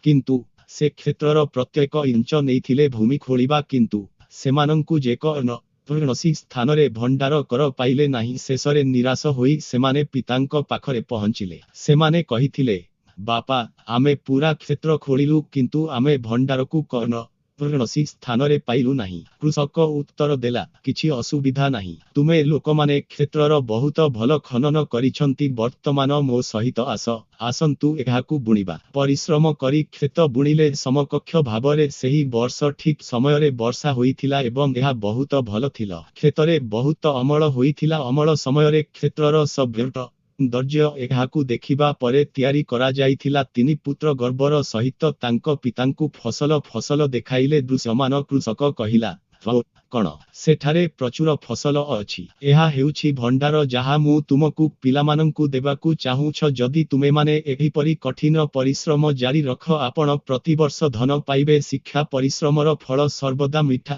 କିନ୍ତୁ ସେ କ୍ଷେତ୍ରର ପ୍ରତ୍ୟେକ ଇଞ୍ଚ ନେଇଥିଲେ ଭୂମି ଖୋଳିବା କିନ୍ତୁ ସେମାନଙ୍କୁ ଯେକୌଣସି ସ୍ଥାନରେ ଭଣ୍ଡାର କର ପାଇଲେ ନାହିଁ। ଶେଷରେ ନିରାଶ ହୋଇ ସେମାନେ ପିତାଙ୍କ ପାଖରେ ପହଞ୍ଚିଲେ। ସେମାନେ କହିଥିଲେ, ବାପା, ଆମେ ପୂରା କ୍ଷେତ୍ର ଖୋଳିଲୁ, କିନ୍ତୁ ଆମେ ଭଣ୍ଡାରକୁ କୌଣସି ସ୍ଥାନରେ ପାଇଲୁ ନାହିଁ। କୃଷକ ଉତ୍ତର ଦେଲା, କିଛି ଅସୁବିଧା ନାହିଁ। ତୁମେ ଲୋକମାନେ କ୍ଷେତ୍ରର ବହୁତ ଭଲ ଖନନ କରିଛନ୍ତି। ବର୍ତ୍ତମାନ ମୋ ସହିତ ଆସ, ଆସନ୍ତୁ ଏହାକୁ ବୁଣିବା। ପରିଶ୍ରମ କରି କ୍ଷେତ ବୁଣିଲେ। ସମକକ୍ଷ ଭାବରେ ସେହି ବର୍ଷ ଠିକ୍ ସମୟରେ ବର୍ଷା ହୋଇଥିଲା ଏବଂ ଏହା ବହୁତ ଭଲ ଥିଲା। କ୍ଷେତରେ ବହୁତ ଅମଳ ହୋଇଥିଲା। ଅମଳ ସମୟରେ କ୍ଷେତ୍ରର ସୌନ୍ଦର୍ଯ୍ୟ ଏହାକୁ ଦେଖିବା ପରେ ତିଆରି କରାଯାଇଥିଲା। ତିନି ପୁତ୍ର ଗର୍ବର ସହିତ ତାଙ୍କ ପିତାଙ୍କୁ ଫସଲ ଫସଲ ଦେଖାଇଲେ। ଦୃଶ୍ୟମାନ କୃଷକ କହିଲା, କଣ? ସେଠାରେ ପ୍ରଚୁର ଫସଲ ଅଛି। ଏହା ହେଉଛି ଭଣ୍ଡାର ଯାହା ମୁଁ ତୁମକୁ ପିଲାମାନଙ୍କୁ ଦେବାକୁ ଚାହୁଁଛ। ଯଦି ତୁମେମାନେ ଏହିପରି କଠିନ ପରିଶ୍ରମ ଜାରି ରଖ, ଆପଣ ପ୍ରତିବର୍ଷ ଧନ ପାଇବେ। ଶିକ୍ଷା ପରିଶ୍ରମର ଫଳ ସର୍ବଦା ମିଠା।